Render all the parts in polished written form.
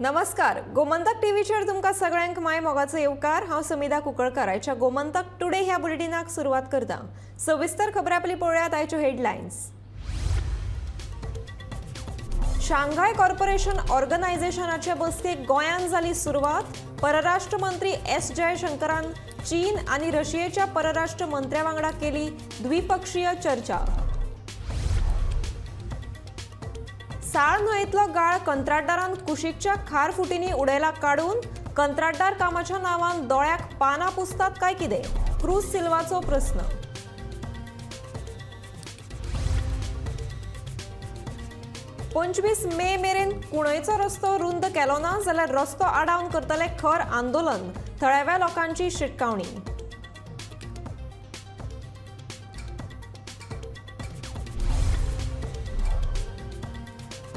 नमस्कार, गोमंतक टीव्हीचेर तुमकां सगळ्यांक my मोगाचो येवकार। हांव समिधा कुंकळकर आयच्या गोमंतक टुडे ह्या बुलेटिनाक सुरवात करता। सविस्तर खबरां पयलीं पळोवया आयच्यो हेडलायन्स। शांघाय कॉर्पोरेशन ऑर्गनायझेशनाचे बसकेक गोंयांत जाली सुरवात। परराष्ट्र मंत्री एस जयशंकरान चीन आनी रशियेच्या परराष्ट्र मंत्र्या वांगडा केली द्विपक्षीय चर्चा। साळ न्हंयेंतलो गाळ कंत्राटदारान कुशीकच्या खार फुटींनी उडयला काडून। कंत्राटदार कामाच्या नांवान दोळ्याक पानां पुसतात काय कितें, क्रूज सिल्वाचो प्रस्न। 25 मे मेरेन कुणयचो रस्तो रुंद केलो ना जाल्यार रस्तो आडावन करतले खर आंदोलन, थळाव्या लोकांची शिटकावणी।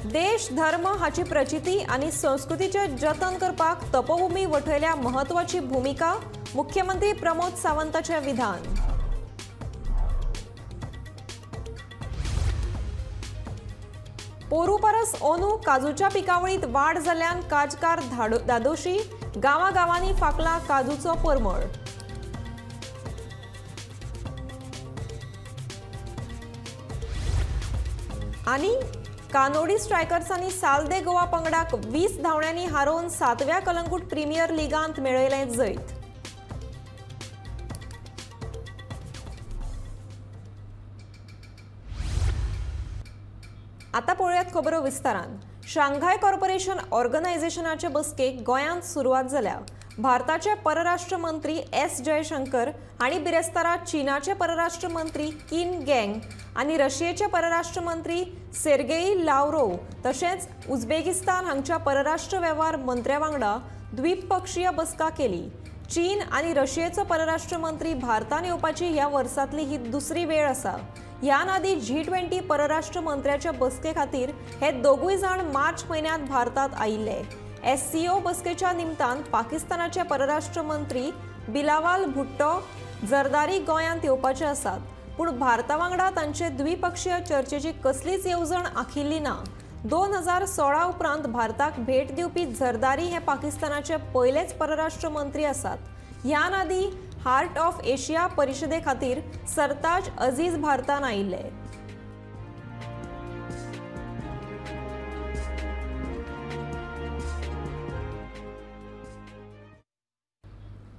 देश धर्म हाची प्रचिती आनी संस्कृतीचे जतन करपाक तपोभूमी वठयल्या महत्वाची भूमिका, मुख्यमंत्री प्रमोद सावंताचे विधान। पोरू परस ओनू काजूच्या पिकावळीत वाड जाल्ल्यान काजकार दादोशी, गांवागांवांनी फांकला काजूचो परमळ। आनी कानोडी स्ट्रायकर्सांनी सालदे गोवा पंगडाक 20 धांवड्यांनी हारोवन 7व्या कलंगूट प्रीमियर लिगांत मेळयलें जैत। आतां पळोवयात खबरो विस्तारान। शांघाय कॉर्पोरेशन ऑर्गनायझेशनाचे बसकेक गोंयांत सुरवात जाल्या। भारताचे परराष्ट्र मंत्री एस जयशंकर हांणी बिरेस्तारा चीनाचे परराष्ट्र मंत्री किन गँग आनी रशियेचे परराष्ट्र मंत्री सेर्गेई लाव्रोव तशेंच उझबेकिस्तान हांगच्या परराष्ट्र वेव्हार मंत्र्या वांगडा द्विपक्षीय बसका केली। चीन आनी रशियेचो परराष्ट्र मंत्री भारतान येवपाची ह्या वर्सांतली ही दुसरी वेळ आसा। ह्यान आदीं G20 परराष्ट्र मंत्र्याच्या बसके खातीर हे दोगूय जाण मार्च म्हयन्यांत भारतांत आयिल्ले। SCO बसकेच्या निमतान पाकिस्तानाचे परराष्ट्र मंत्री बिलावाल भुट्टो जरदारी गोंयांत येवपाचे आसात, पूण भारता वांगडा तांचे द्विपक्षीय चर्चेची कसलीच येवजण आखिल्ली ना। 2016 उपरांत भारताक भेट दिवपी झरदारी हे पाकिस्तानाचे पयलेच परराष्ट्र मंत्री आसात। ह्यान आदीं हार्ट ऑफ एशिया परिशदे खातीर सरताज अझीज भारतान आयिल्ले।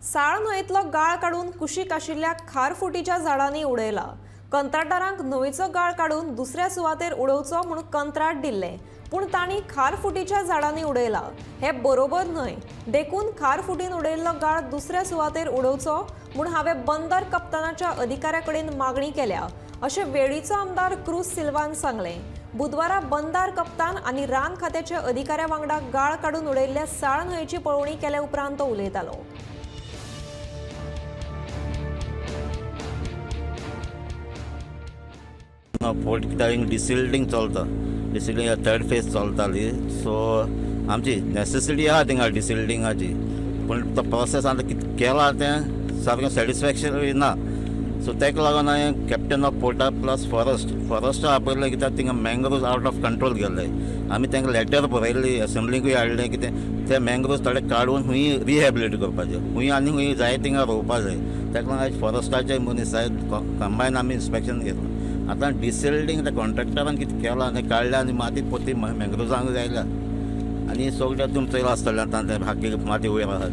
साळ न्हंयेंतलो गाळ काडून कुशीक आशिल्ल्या खारफुटीच्या झाडांनी उडयला। कंत्राटदारांक न्हंयचो गाळ काडून दुसऱ्या सुवातेर उडोवचो म्हूण कंत्राट दिल्लें, पूण तांणी खारफुटीच्या झाडांनी उडयला हें बरोबर न्हय। देखून खारफुटीन उडयल्लो गाळ दुसऱ्या सुवातेर उडोवचो म्हूण हांवें बंदर कप्तानाच्या अधिकाऱ्या कडेन मागणी केल्या, अशें वेळीचो आमदार क्रूज सिल्वान सांगलें। बुधवारा बंदर कप्तान आनी रान खात्याच्या अधिकाऱ्या वांगडा गाळ काडून उडयल्ल्या साळ न्हंयेची पळोवणी केल्या उपरांत तो उलयतालो। पोर्ट कित्याक डिसिल्टींग चलता, डिसिल्टींग थर्ड फेज चलताली, सो आमची नेसेसिटी आहा थिंगा डिसिल्टिंगाची, पूण तो प्रोसेस आतां कितें केला तें सारकें सॅटिस्फॅक्शन ना। सो ताका लागून हांवें कॅप्टन ऑफ पोर्टा प्लस फॉरेस्टा आपयलें, कित्याक थिंगा मँग्रोव्स आवट ऑफ कंट्रोल गेल्ले। आमी तांकां लेटर बरयल्ली, असेंब्लीकूय हाडलें कितें ते मँग्रोव्स थोडे काडून खूंय रिहेबिलिट करपाचे, खूंय आनी खूंय जाय थिंगा रोवपा जाय। ताका लागून आयज फॉरेस्टाचे मनीस कंबायन आमी इन्स्पेक्शन घेतलां। आतां डिसिल्टींग त्या कॉन्ट्रॅक्टरान कितें केलां तें काडलें आनी माती पोती मँग्रोव्सांक आयल्या आनी सगळें तुमी चोयलां आसतलें आतां तें हाकी माती वयर आसा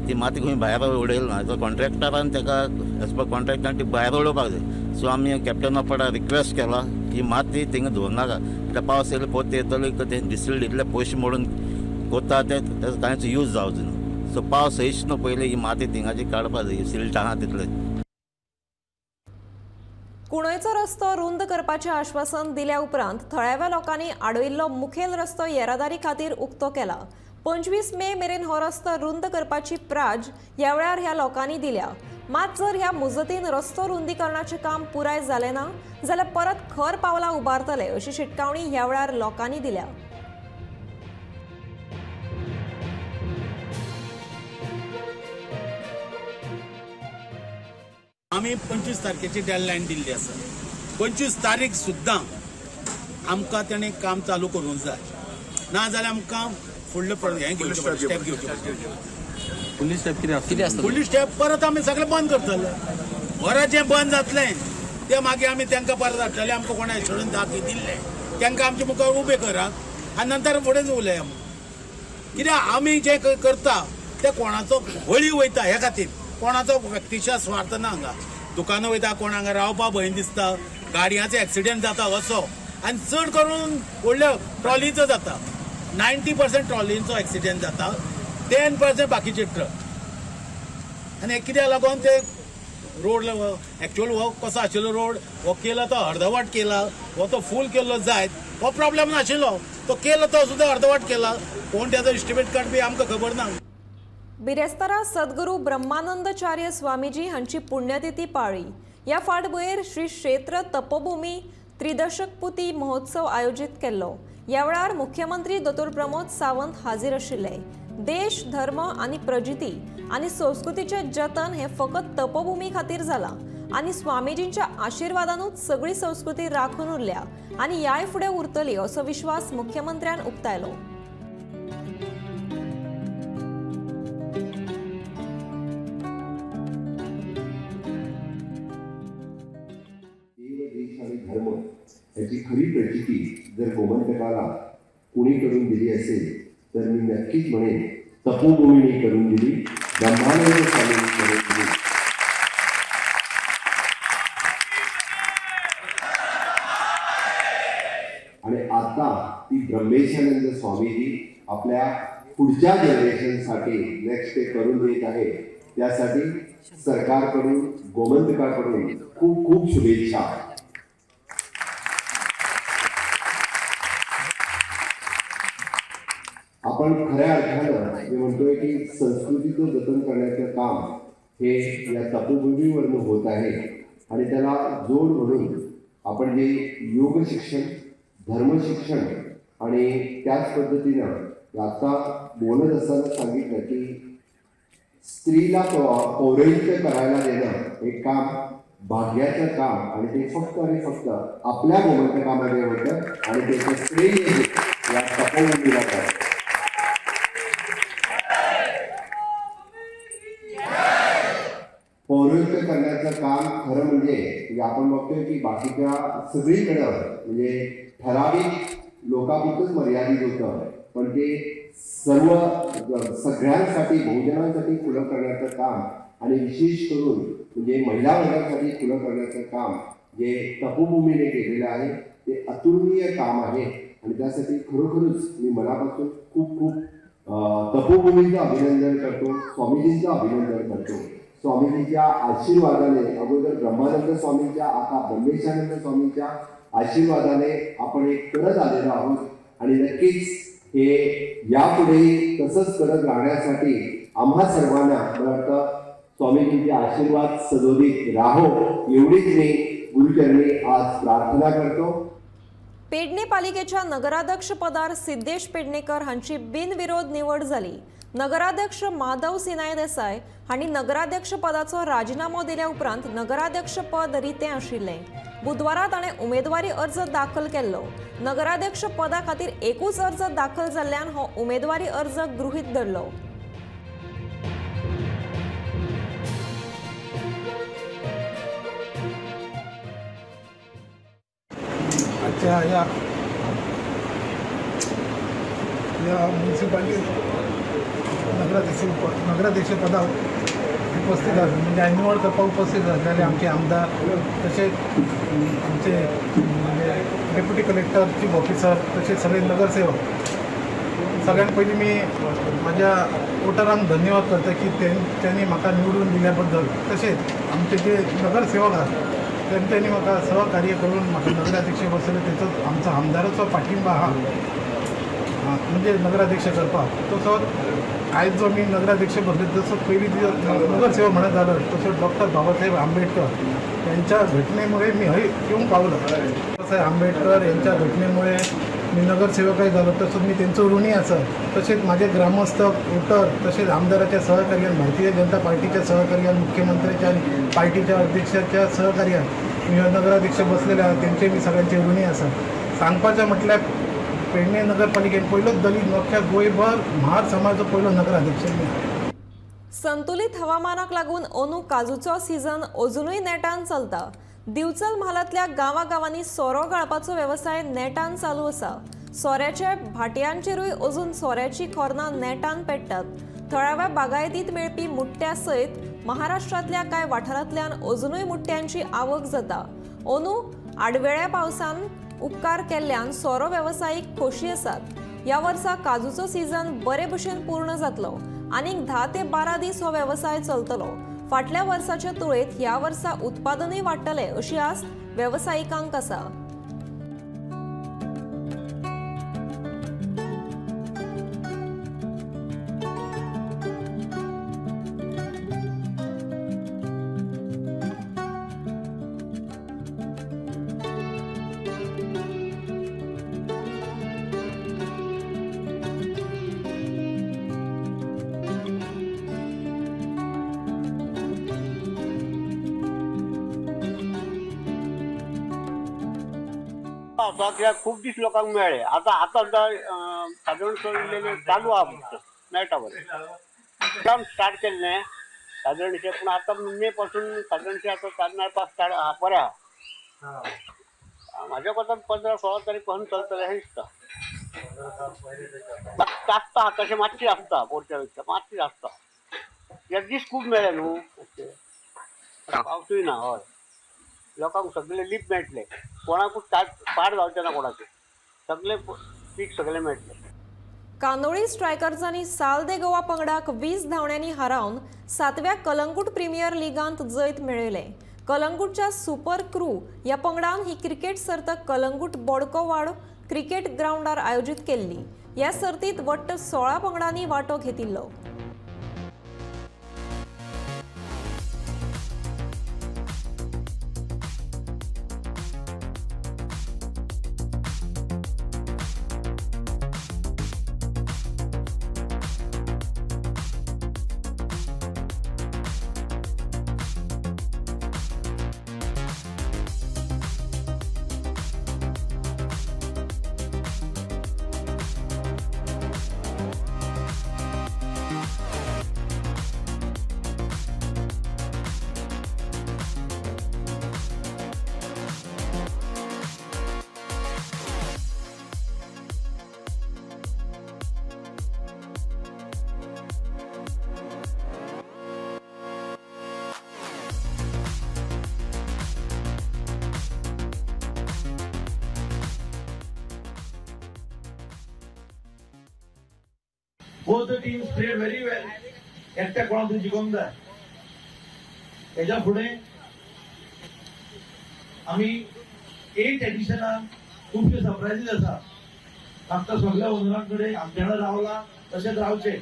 ती माती खंय भायर उडयली ना। सो कॉन्ट्रॅक्टरान ताका एज पर कॉन्ट्रॅक्टान ती भायर उडोवपाक जाय। सो आमी कॅप्टन ऑफ पोर्टा रिक्वेस्ट केला की माती थिंगा दवरनाका, कित्याक पावस येयलो पोती येतलो तें डिसिल्ट इतले पयशे मोडून कोत्ता ते तेजो कांयच यूज जावचो न्हू। सो पावस येयच न्हू पयलीं ही माती थिंगाची काडपा जाय, सिल्ट आहा तितलें। कुणयचो रस्तो रुंद करपाचें आश्वासन दिल्या उपरांत थळाव्या लोकांनी आडयिल्लो मुखेल रस्तो येरादारी खातीर उक्तो केला। 25 मे मेरेन हो रस्तो रुंद करपाची प्राज ह्या वेळार ह्या लोकांनी दिल्या। मात जर ह्या मुजतीन रस्तो रुंदीकरणाचें काम पुराय जालें ना जाल्यार परत खर पावलां उबारतले अशी शिटकावणी ह्या वेळार लोकांनी दिल्या। आमी 25 तारखेची डेडलायन दिल्ली आसा। 25 तारीख सुद्दां आमकां तेणें काम चालू करूंक जाय, ना जाल्यार आमकां फुडलें हें घेवचें पडटा, स्टेप घेवचें पडटा. फुडली स्टेप कितें आसता? फुडली स्टेप परत आमी सगळें बंद करतले. परत जें बंद जातलें तें मागीर आमी तांकां परत हाडटले. आमकां कोणा एश्योरन्स दाखय दिल्लें तांकां आमच्या मुखार उबें करात आनी नंतर फुडें उलया. कित्याक आमी जें करता तें कोणाचो बळी वयता हे खातीर, कोणाचो व्यक्तिशा स्वार्थ ना. हांगा दुकानां वयता, कोण हांगा रावपा भंय दिसता, गाडयांचो एक्सिडेंट जाता असो, आनी चड करून व्हडल्या ट्रॉलींचो जाता. 90% ट्रॉलींचो एक्सिडेंट जाता, 10% बाकीचे ट्रक. आनी हे कित्याक लागून ते रोड एक्चुअल हो कसो आशिल्लो रोड हो केला तो अर्दवाट केला, हो तो फूल केल्लो जायत हो प्रॉब्लेम नाशिल्लो, तो केलो तो सुद्दां अर्दवाट केला. कोण त्याचो एस्टिमेट काडपी आमकां खबर ना. बिरेस्तारा सद्गुरू ब्रह्मानंदचार्य स्वामीजी हांची पुण्यतिथी पाळ्ळी. ह्या फाटभुंयेर श्री क्षेत्र तपोभूमी त्रिदशकपुती महोत्सव आयोजीत केल्लो. ह्या वेळार मुख्यमंत्री दोतोर प्रमोद सावंत हाजीर आशिल्ले. देश, धर्म आनी प्रजिती आनी संस्कृतीचें जतन हें फकत तपोभूमी खातीर जालां आनी स्वामीजींच्या आशिर्वादानूच सगळी संस्कृती राखून उरल्या आनी ह्याय फुडें उरतली असो विश्वास मुख्यमंत्र्यान उक्तायलो. धर्म याची खरी प्रचिती जर गोमंतकाला कुणी करून दिली असेल तर मी नक्कीच म्हणेन तपोभूमीने करून दिली, ब्रह्मानंद स्वामींनी करून दिली. आणि आता ती ब्रह्मेशानंद स्वामीजी आपल्या पुढच्या जनरेशनसाठी नेक्स्ट ते करून देत आहे, त्यासाठी सरकारकडून गोमंतकाकडून खूप खूप शुभेच्छा. आपण खऱ्या अर्थानं मी म्हणतोय की संस्कृतीचं जतन करण्याचं काम हे या तपोभूमीवरनं होत आहे आणि त्याला जोड म्हणून आपण जे योग शिक्षण, धर्मशिक्षण आणि त्याच पद्धतीनं आता बोलत असताना सांगितलं की स्त्रीला पौरोहित्य करायला देणं हे काम भाग्याचं काम आणि ते फक्त आणि फक्त आपल्या गोमंतकामध्ये होतं आणि त्याचं श्रेय या तपोभूमीला जातं. पौरोहित्य करण्याचं काम खरं म्हणजे आपण बघतोय की बाकीच्या सगळीकडं म्हणजे ठराविक लोकांपुरतंच मर्यादित होतं, पण ते सर्व सगळ्यांसाठी बहुजनांसाठी खुलं करण्याचं काम आणि विशेष करून म्हणजे महिला वर्गासाठी खुलं करण्याचं काम जे तपोभूमीने केलेलं आहे ते अतुलनीय काम आहे आणि त्यासाठी खरोखरच मी मनापासून खूप खूप तपोभूमीचं अभिनंदन करतो, स्वामीजींचं अभिनंदन करतो. स्वामीजींच्या आशीर्वादाने अगोदर ब्रह्मानंद स्वामींच्या, आता ब्रह्मेशानंद स्वामींच्या आशीर्वादाने आपण एक करत आलेलो आहोत आणि नक्कीच हे यापुढेही तसंच करत राहण्यासाठी आम्हा सर्वांना मला वाटतं स्वामीजींचे आशीर्वाद सदोदित राहो एवढीच मी गुरुचरणी आज प्रार्थना करतो. पेडणे पालिकेच्या नगराध्यक्ष पदार सिद्धेश पेडणेकर हांची बिनविरोध निवड जाली. नगराध्यक्ष माधव सिनाय देसाय हांणी नगराध्यक्ष पदाचो राजिनामो दिल्या उपरांत नगराध्यक्ष पद रितें आशिल्लें. बुधवारा ताणें उमेदवारी अर्ज दाखल केल्लो. नगराध्यक्ष पदा खातीर एकूच अर्ज दाखल जाल्ल्यान हो उमेदवारी अर्ज गृहीत धरलो. आजच्या या म्युनिसिपालिटी नगराध्यक्ष पदावर उपस्थित म्हणजे निवड करपाक उपस्थित आसलेले आमचे आमदार, तशेंच आमचे म्हणजे डेप्युटी कलेक्टर, चीफ ऑफिसर, तशेंच सगळे नगरसेवक, सगळ्यात पयलीं मी म्हाज्या वोटरांक धन्यवाद करता की त्यांनी म्हाका निवडून दिल्या बद्दल. तशेंच आमचे जे नगरसेवक आहात तेंच्यांनी म्हाका सहकार्य करून म्हाका नगराध्यक्ष बसयलें. तेचो आमचो आमदाराचो पाठिंबा आहा म्हणजे नगराध्यक्ष करपाक. तसोच आयज जो मी नगराध्यक्ष बसले तसो पयलीं नगरसेवक म्हणत जालो तसो डॉक्टर बाबासाहेब आंबेडकर यांच्या घटनेमुळे मी हय येवंक पावलो. बाबासाहेब आंबेडकर यांच्या घटनेमुळे मी नगरसेवकय जालो, तसोच मी तेंचो ऋणी आसा. तशेंच म्हाजे ग्रामस्थ, वोटर, तशेंच आमदाराच्या सहकार्यान, भारतीय जनता पार्टीच्या सहकार्यान, मुख्यमंत्र्याच्या आनी पार्टीच्या अध्यक्षाच्या सहकार्यान मी नगराध्यक्ष बसलेले आहा, तेंचे मी सगळ्यांचे ऋणी आसा. सांगपाचें म्हटल्यार पेडणे नगरपालिकेन पयलोच दलित अख्ख्या गोंयभर म्हार समाजाचो पयलो नगराध्यक्ष. संतुलित हवामानाक लागून अंदू काजूचो सीझन अजुनूय नेटान चलता. दिवचल म्हालांतल्या गांवागांवांनी सोरो गाळपाचो वेवसाय नेटान चालू आसा. सोऱ्याच्या भाटयांचेरूय अजून सोऱ्याची खोर्नां नेटान पेट्टात. थळाव्या बागायतींत मेळपी मुट्ट्या सयत महाराष्ट्रांतल्या कांय वाठारांतल्यान अजुनूय मुट्ट्यांची आवक जाता. अंदू आडवेळ्या पावसान उपकार केल्ल्यान सोरो वेवसायीक खोशी आसात. ह्या वर्सा काजूचो सीझन बरे भशेन पूर्ण जातलो. आनीक 10 ते 12 दीस हो वेवसाय चलतलो. फाटल्या वर्साच्या तुळेत ह्या वर्सा उत्पादनूय वाडटलें अशी आस्त वेवसायिकांक आसा. पावसाक खूब दीस लोकांक मेळ्ळे. आतां आतां सादारण चलिल्लें चालू आहा, मेळटा बरें. काम स्टार्ट केल्लें सादारणशें, पूण आतां मे पासून सादारणशें आतां मेळपाक स्टार्ट बरें आहा. म्हाज्या कोतान 15-16 तारीख पासून चलतलें अशें दिसता. आसता तशें मातशी आसता, पोरच्या पेक्षा मातशी आसता. एक दीस खूब मेळ्ळे न्हू, पावसूय ना. हय, लोकांक सगळे लीप मेळटले, कोणाकूच पाड जावचें ना, कोणाचें सगळे पीक सगळे मेळटले. कांदोळी स्ट्रायकर्सांनी साल दे गोवा पंगडाक 20 धांवड्यांनी हारावन 7व्या कलंगूट प्रिमियर लिगांत जैत मेळयलें. कलंगूटच्या सुपर क्रू ह्या पंगडान ही क्रिकेट सर्त कलंगूट बोडकोवाड क्रिकेट ग्रावंडार आयोजीत केल्ली. ह्या सर्तीत वट्ट 16 पंगडांनी वांटो घेतिल्लो. Both the teams played very well. एकट्या कोणाक तरी जिखोवंक जाय. हेज्या फुडें आमी 8 एडिशनाक खुबशे सरप्रायजीस आसा. म्हाका सगळ्या ओनरां कडेन आमच्या वांगडा रावला तशेंच रावचें.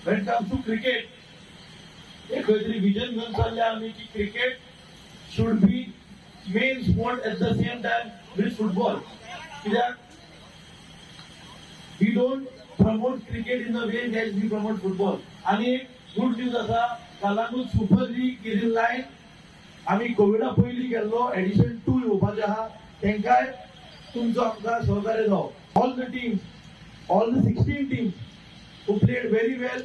When comes to cricket, एक खंय तरी विजन घेवन चल्ल्या आमी की cricket should be main sport at the same time with football. कित्याक we don't promote cricket in the way that we promote football. आणि एक गुड न्यूज आसा, Calangute super league is in line. आमी कोविडा पयलीं केल्लो एडिशन 2 येवपाचें आहा, तेंकाय तुमचो आमकां सहकार्य जावो. All the teams, all the 16 teams who played very well,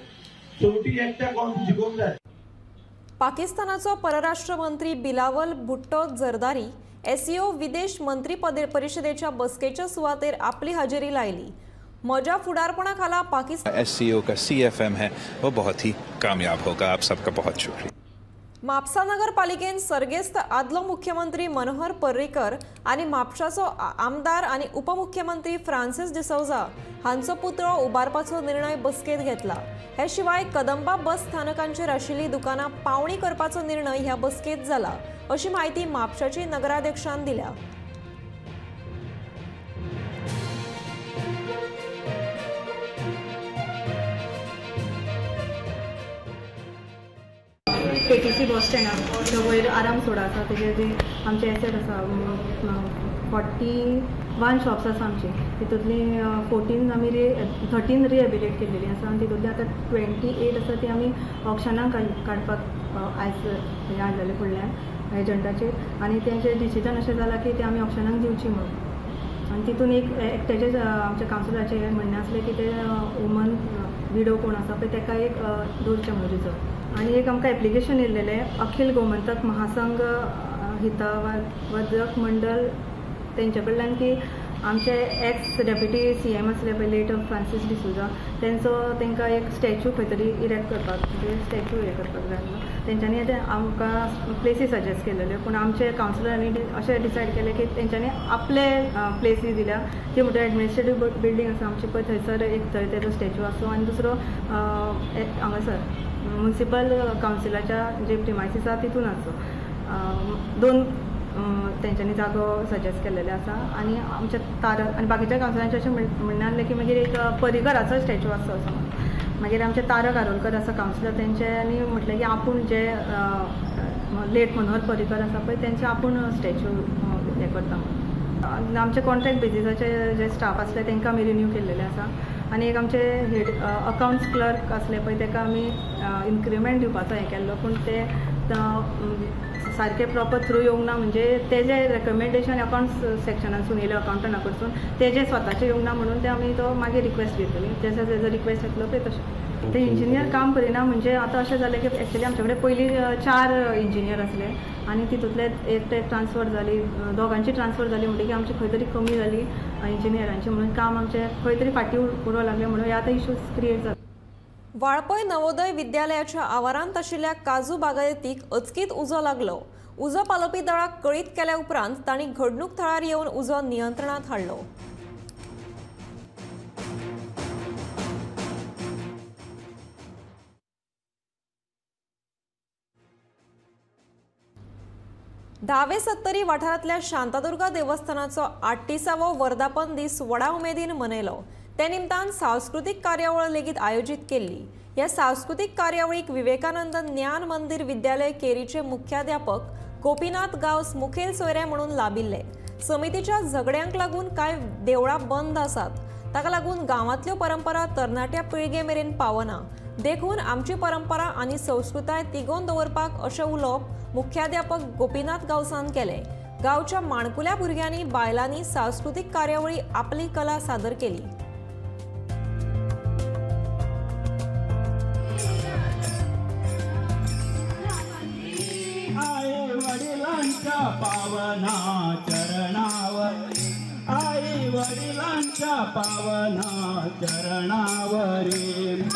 शेवटी एकट्या कोण जिखोवंक जाय. पाकिस्तानाचो परराष्ट्र मंत्री बिलावल भुट्टो झरदारी एसईओ विदेश मंत्री परिषदेच्या बसकेच्या सुवातेर आपली हजेरी लायली. म्हज्या फुडारपणा खाला पाकिस्तान एससीओ का सीएफएम है वो बहुत ही कामयाब होगा. आप सबका बहुत शुक्रिया. म्हापसा नगरपालिकेन सर्गेस्त आदलो मुख्यमंत्री मनोहर पर्रीकर आनी म्हापशाचो आमदार आनी उपमुख्यमंत्री फ्रांसीस डिसौजा हांचो पुतळो उबारपाचो निर्णय बसकेंत घेतला. हे शिवाय कदंबा बस स्थानकांचेर आशिल्ली दुकानां पावणी करपाचो निर्णय ह्या बसकेंत जाला अशी म्हायती म्हापशाची नगराध्यक्षान दिल्या. केटीसी बस स्टँडाक वयर आराम सोडा आसा, तेजेर जे आमचे एसेट आसा 41 शॉप्स आसा आमची, तितूंतली 14 आमी 13 रिहेबिलिटेट केल्लेली आसा आनी तितूंतली आतां 28 आसा ती आमी ऑक्शनाक काडपाक आयज हें हाडलेलें फुडल्यान एजंटाचेर आनी तेंचें डिसिजन अशें जालां की तें आमी ऑक्शनाक दिवची म्हणून. आनी तितून एक एकट्याचें आमच्या कावन्सिलराचें हें म्हणणें आसलें की ते वुमन विडो कोण आसा पळय ताका एक दवरचें म्हणून रिजर्व. आनी एक आमकां एप्लिकेशन येयलेलें अखिल गोमंतक महासंघ हितवर्धक मंडळ तेंच्या कडल्यान की आमचे एक्स डेप्युटी CM आसले पळय लेट फ्रांसीस डिसोजा तेंचो तांकां एक स्टॅच्यू खंय तरी इरेक्ट करपाक, म्हणजे स्टॅच्यू हें करपाक जाय म्हणून तेंच्यांनी ते आमकां प्लेसी सजेस्ट केलेल्यो. पूण आमचे कावन्सिलरांनी अशें डिसायड केलें की तेंच्यांनी आपले प्लेसी दिल्या ती म्हणटा एडमिनिस्ट्रेटीव बिल्डींग आसा आमची पळय थंयसर एक थंय तेजो स्टॅच्यू आसो आनी दुसरो हांगासर म्युनिसिपल कावन्सिलाच्या जे प्रिमायसीस आसा तितून आसो. दोन तेंच्यांनी जागो सजेस्ट केलेले आसा. आनी आमच्या तारक आनी बाकीच्या कावन्सिलांचें अशें म्हणणें आसलें की मागीर एक परिकराचो स्टॅच्यू आसचो असो म्हणून. मागीर आमचे तारक आरोलकर आसा कावन्सिलर तेंच्यांनी म्हटलें की आपूण जे लेट मनोहर पर्रीकर आसा पळय तेंचे आपूण स्टॅच्यू हें करता म्हणून. आमचे कॉन्ट्रॅक्ट बेजिसाचे जे स्टाफ आसले तांकां आमी रिन्यू केल्लेले आसा. आनी एक आमचे हेड अकावंट्स क्लर्क आसले पळय ताका आमी इन्क्रिमेंट दिवपाचो हें केल्लो, पूण ते सारके प्रॉपर थ्रू येवंक ना. म्हणजे तेजे रेकमेंडेशन अकावंट्स सेक्शनासून येयले अकावंटंटा कडसून तेजे स्वताचे येवंक ना म्हणून ते आमी तो मागीर रिक्वेस्ट घेतली. जसो तेजो रिक्वेस्ट येतलो पळय तशें ते इंजिनियर काम करिना. म्हणजे आतां अशें जालें की एक्चुअली आमचे कडेन पयलीं 4 इंजिनियर आसले आनी तितूंतले एकटे ट्रान्सफर जाली, दोगांची ट्रान्सफर जाली म्हणटकीर आमची खंय तरी कमी जाली इंजिनियरांची, म्हणून काम आमचें खंय तरी फाटीं उरोवंक लागलें म्हणून हे आतां इश्यूज क्रिएट जाता. वाळपय नवोदय विद्यालयाच्या आवारांत आशिल्ल्या काजू बागायतीक अचकीत उजो लागलो. उजो पालोवपी दळाक कळीत केल्या उपरांत तांणी घडणूक थळार येवन उजो नियंत्रणांत हाडलो. धावे सत्तरी वाठारांतल्या शांतादुर्गा देवस्थानाचो 38वो वर्धापन दीस व्हडा उमेदीन मनयलो. ते निमतान सांस्कृतीक कार्यावळ लेगीत आयोजीत केल्ली. ह्या सांस्कृतीक कार्यावळीक विवेकानंद ज्ञान मंदिर विद्यालय केरीचे मुख्याध्यापक गोपीनाथ गांवस मुखेल सोयरे म्हणून लाबिल्ले. समितीच्या झगड्यांक लागून कांय देवळां बंद आसात, ताका लागून गांवांतल्यो परंपरा तरणाट्या पिळगे मेरेन पावना. देखून आमची परंपरा आनी संस्कृताय तिगोवन दवरपाक अशें उलोवप मुख्याध्यापक गोपीनाथ गांवसान केलें. गांवच्या माणकुल्या भुरग्यांनी बायलांनी सांस्कृतीक कार्यावळी आपली कला सादर केली. पावना चरणावर, आई वडिलांच्या पावना चरणावरी,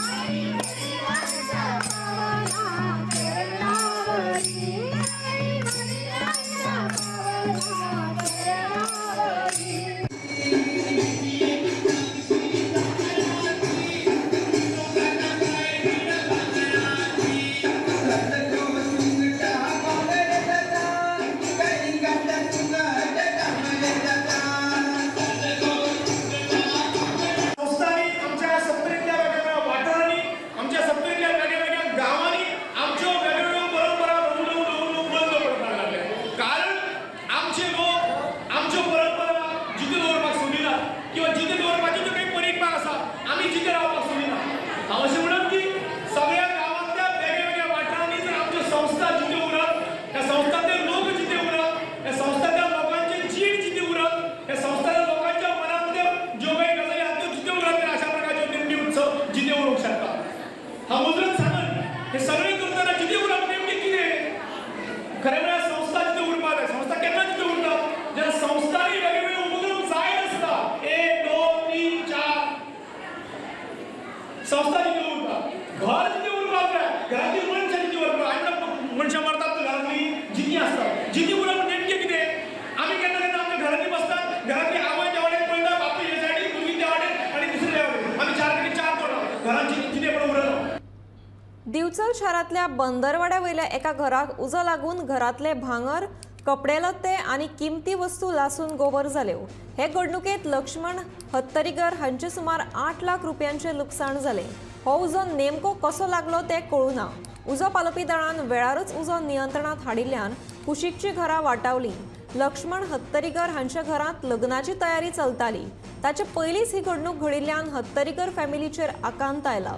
दिवचल शारांतल्या बंदरवाड्या वयल्या एका घराक उजो लागून घरांतले भांगर, कपडे लत्ते आनी किमती वस्तू लासून गोबर जाल्यो. हे घडणुकेंत लक्ष्मण हत्तरीकर हांचे सुमार 8 लाख रुपयांचें लुकसाण जालें. हो उजो नेमको कसो लागलो तें कळूं ना. उजो पालोवपी दळान वेळारूच उजो नियंत्रणांत हाडिल्ल्यान कुशीकची घरां वाटावली. लक्ष्मण हत्तरीकर हांच्या घरांत लग्नाची तयारी चलताली. ताचे पयलींच ही घडणूक घडिल्ल्यान हत्तरीकर फॅमिलीचेर आकांत आयला.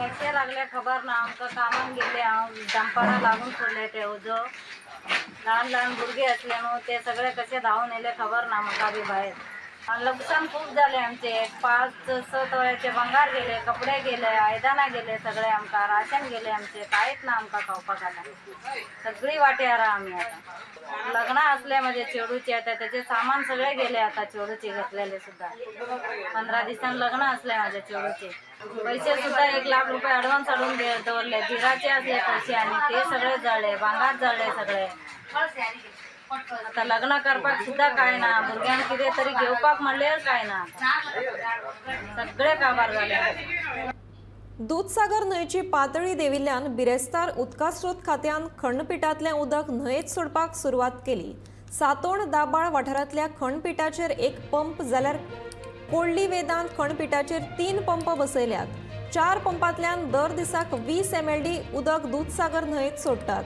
कशें लागलें खबर ना, आमकां कामाक गेल्ले हांव, दनपारां लागून पडले ते उजो. ल्हान ल्हान भुरगे आसले न्हू, ते सगळे कशे धांवून येयले खबर ना म्हाका बी भायर. आनी लुकसाण खूब जालें आमचें. 5-6 तोळ्याचे भांगर गेले, कपडे गेले, आयदनां गेले, सगळे आमकां राशन गेले आमचें, कांयच ना आमकां खावपाक. आतां सगळी वाट्यार आहा आमी. आतां लग्नां आसले म्हजे चेडूचे, आतां तेजें सामान सगळें गेलें आतां चेडूचे घेतलेले सुद्दां. 15 दिसान लग्न आसलें म्हाज्या चेडूचे. पैसे सुद्दां 1 लाख रुपये ॲडव्हान्स हाडून दवरले. धिराचे आसले पैसे आनी ते सगळे जळ्ळे, भांगर जळ्ळे सगळे. आतां लग्न करपाक सुद्दां कांय ना, भुरग्यांक कितें तरी घेवपाक म्हणल्यार कांय ना, सगळे काबार जाले. दूदसागर न्हंयची पातळी देंविल्ल्यान बिरेस्तार उदका स्रोत खात्यान खंडपिठांतलें उदक न्हंयेत सोडपाक सुरवात केली. सातोण दाबाळ वाठारांतल्या खंडपिठाचेर 1 पंप जाल्यार कोडली वेदांत खंडपिठाचेर 3 पंप बसयल्यात. 4 पंपांतल्यान दर दिसाक 20 MLD उदक दूदसागर न्हंयेत सोडटात.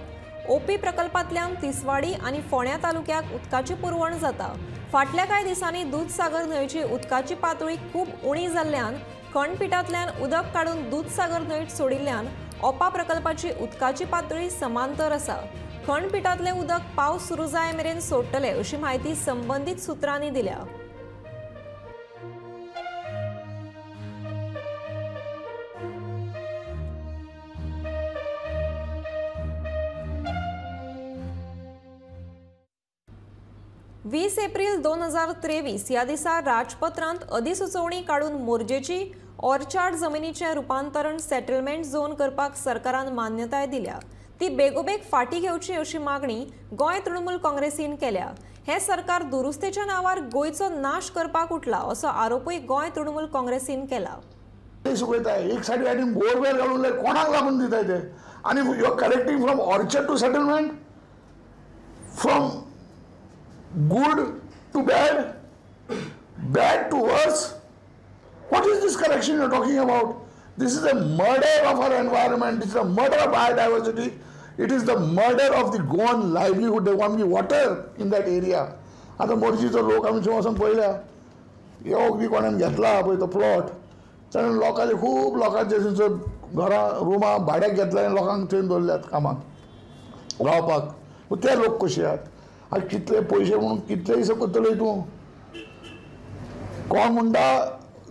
ओपी प्रकल्पांतल्यान तिसवाडी आनी फोंड्या तालुक्याक उदकाची पुरवण जाता. फाटल्या कांय दिसांनी दूदसागर न्हंयची उदकाची पातळी खूब उणी जाल्ल्यान खंडपिठांतल्यान उदक काडून दूदसागर न्हंयेत सोडिल्ल्यान ओपा प्रकल्पाची उदकाची पातळी समांतर आसा. खंडपिठांतलें उदक पावस सुरू जाय मेरेन सोडटले अशी म्हायती संबंदीत सुत्रांनी दिल्या. वीस एप्रिल 2023 ह्या दिसा राजपत्रांत अधिसुचोवणी काडून मोरजेची ऑर्चार्ड जमिनीचें रुपांतरण सेटलमेंट झोन करपाक सरकारान मान्यताय दिल्या. ती बेगोबेग फाटीं घेवची अशी मागणी गोंय तृणमूल काँग्रेसीन केल्या. हें सरकार दुरुस्तेच्या नांवार गोंयचो नाश करपाक उठला असो आरोपूय गोंय तृणमूल काँग्रेसीन केला. सुकयताय एक सायड आनी बोरवेल घालून कोणाक लागून दिताय ते, आनी you are correcting from orchard to settlement, from good to bad, bad to worse. What is this correction you are talking about? This is a murder of our environment. This is a murder of biodiversity. It is the murder of the Goan livelihood. There won't be water in that area. आतां मोरजीचो लोक आमी थंय वचोन पळयल्या, एक बी कोणान घेतला पळय तो प्लॉट, ताणें लोकांचे खूब लोकांचे थंयसर घरां रुमां भाड्याक घेतल्या आनी लोकांक थंय दवरल्यात कामाक रावपाक. ते लोक कशे आहात? आनी कितले पयशे म्हणून कितले दीस करतले तूं? कोण म्हणटा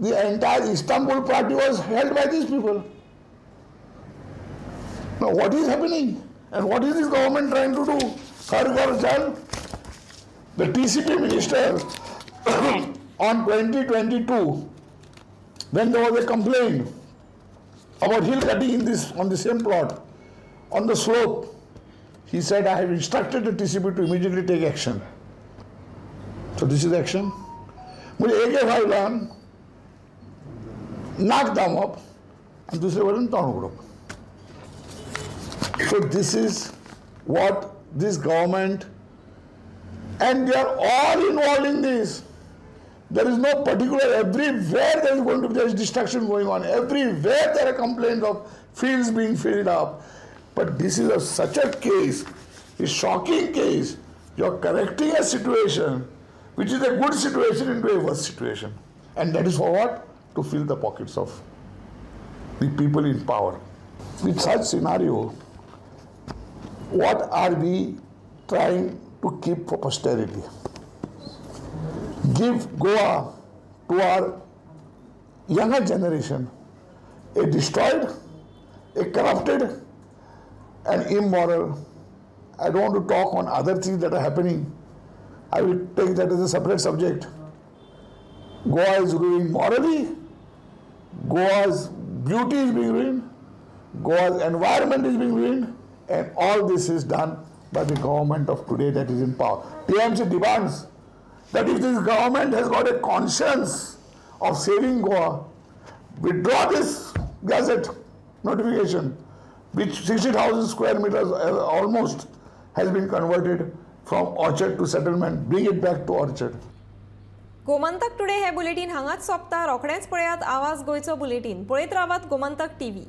the entire Istanbul party was held by these people. Now what is happening and what is this government trying to do? Har Ghar Jal. The TCP minister on 2022, when there was a complaint about hill cutting in this on the same plot, on the slope, he said, I have instructed the TCP to immediately take action. So this is action. म्हणजे एके फावल्यान नाक दामप आनी दुसरे वटेन तोंड उगडप. So this is what this government, and they are all involved in this. There is no particular, everywhere there is going to be, there is destruction going on. Everywhere there are complaints of fields being filled up. But this is such a case, a shocking case. You are correcting a situation which is a good situation into a worse situation. And that is for what? To fill the pockets of the people in power. With such scenario, what are we trying to keep for posterity? Give Goa to our younger generation a destroyed, a corrupted, and immoral. I don't want to talk on other things that are happening. I will take that as a separate subject. Goa is ruined morally. Goa's beauty is being ruined. Goa's environment is being ruined. And all this is done by the government of today that is in power. TMC demands that if this government has got a conscience of saving Goa, withdraw this gazette notification, which 60,000 square meters almost has been converted from orchard to settlement. Bring it back to orchard. Gomantak today हे bulletin हांगाच सोंपता. रोखडेंच पळयात आवाज गोंयचो bulletin. पळयत रावात Gomantak TV.